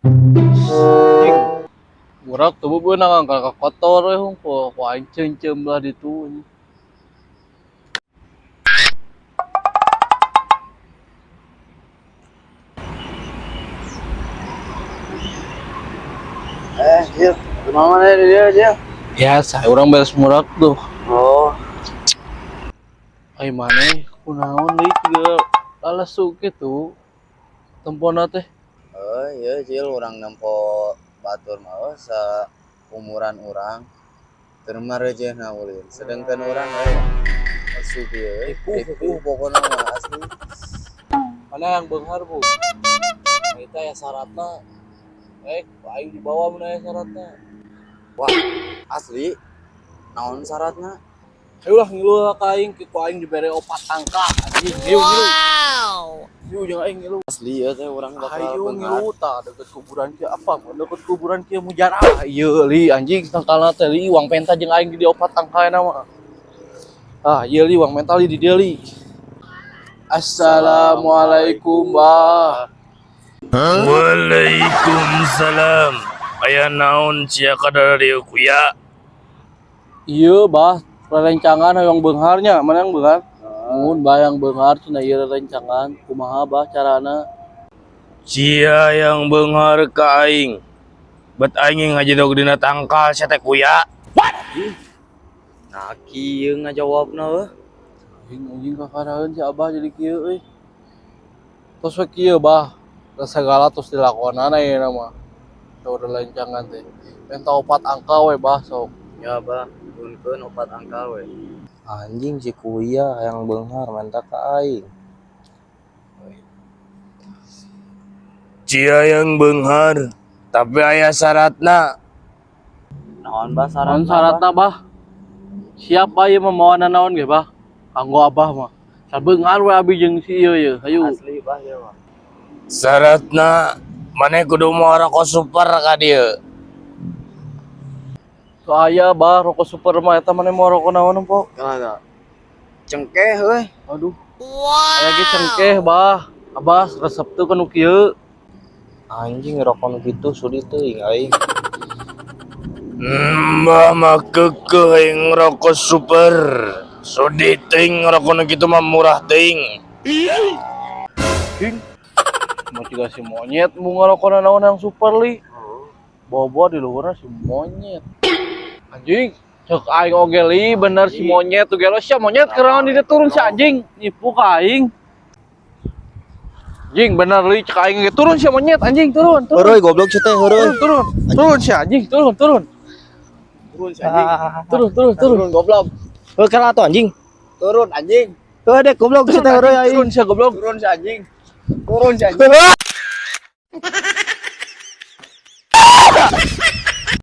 Anjing. Burak tuh beunang ka kotor we hungkul ku aing ceungceum lah ditu. Eh, Jil, kunaon maneh di dieu, Jil? Ya, saya orang beres murak tuh. Oh, Ai maneh kunaon deui jiga lalesu kitu. Tempona teh. oh iya Jil, urang nempo batur mah euy sa umuran urang. Teu mah reujeuna ulin. Sedengkeun urang euy lesu kieu euy. Ripuh, Ripuh pokona mah asli. Mana yang beunghar, Bu? Eta ya syaratna. Eh, aing dibawa mun aya syaratna. Wah, asli. Naon syaratna? Ayo lah ngilu lah ka aing, ku aing dibere opat angka anjing. Ngilu ngilu. Ngilu jeung aing ngilu. Asli ya teh urang bakal Ayo beunghar. ngilu tah deket kuburan kieu apa? Deket kuburan kieu mujarah. Ieu li anjing tangkalna teh li uang penta jeung aing di opat angka na mah. Ah, ieu li uang mental li di dieu li. Assalamualaikum, Bah. Waalaikumsalam. Aya naon sia ka dieu kuya? Iya, Bah, rerencangan hayang beungharnya, mana yang beunghar? Mun bayang beunghar cenah ieu rerencangan, kumaha Bah carana? Sia yang beunghar ka aing. Bet aing ngajedog dina tangkal sia teh kuya. Nah, kieu ngajawabna euy. Anjing anjing kakaraeun si Abah jadi kieu euy. Tos we kieu Bah, segala tos dilakonan ayeuna mah. Tuh rerencangan teh. Minta opat angka we Bah sok. Ya, Bah, nuhunkeun opat angka we. Anjing si kuya yang beunghar menta ka aing. Sia yang beunghar, tapi aya syaratna. Naon Bah Naon syaratna? Bah? syaratna Bah? Siap Bah ieu mah mawa naon ge Bah? Kanggo Abah mah. Sabeunghar we abi jeung si ieu ye. Hayu. Asli Bah ieu mah. Syaratna maneh kudu mawa rokok super ka dieu. So aya Bah rokok super mah eta maneh mau rokok naon po? Kana cengkeh euy. Aduh. Aya ge cengkeh Bah. Abah resep teu kanu kieu. Anjing rokok nu kitu sudi teuing aing. Mbah mah keukeuh aing rokok super. Sudi teuing rokok nu kitu mah murah teuing. King. Mau juga si monyet mau ngerokok naon yang super li. Bawa-bawa di luhurna si monyet. Anjing, cek aing oge li bener si monyet tuh gelo sia monyet kerangan di turun si anjing nipu ka aing. Anjing bener li cek aing ge turun si monyet anjing turun turun. Heureui goblok sia teh heureui. Turun turun turun si anjing turun turun Turun si anjing. turun turun turun Turun goblok. Heuh kana atuh anjing. Turun anjing. Heuh dek goblok sia teh heureui aing. Turun si goblok. Turun si anjing. Turun si anjing. Heuh.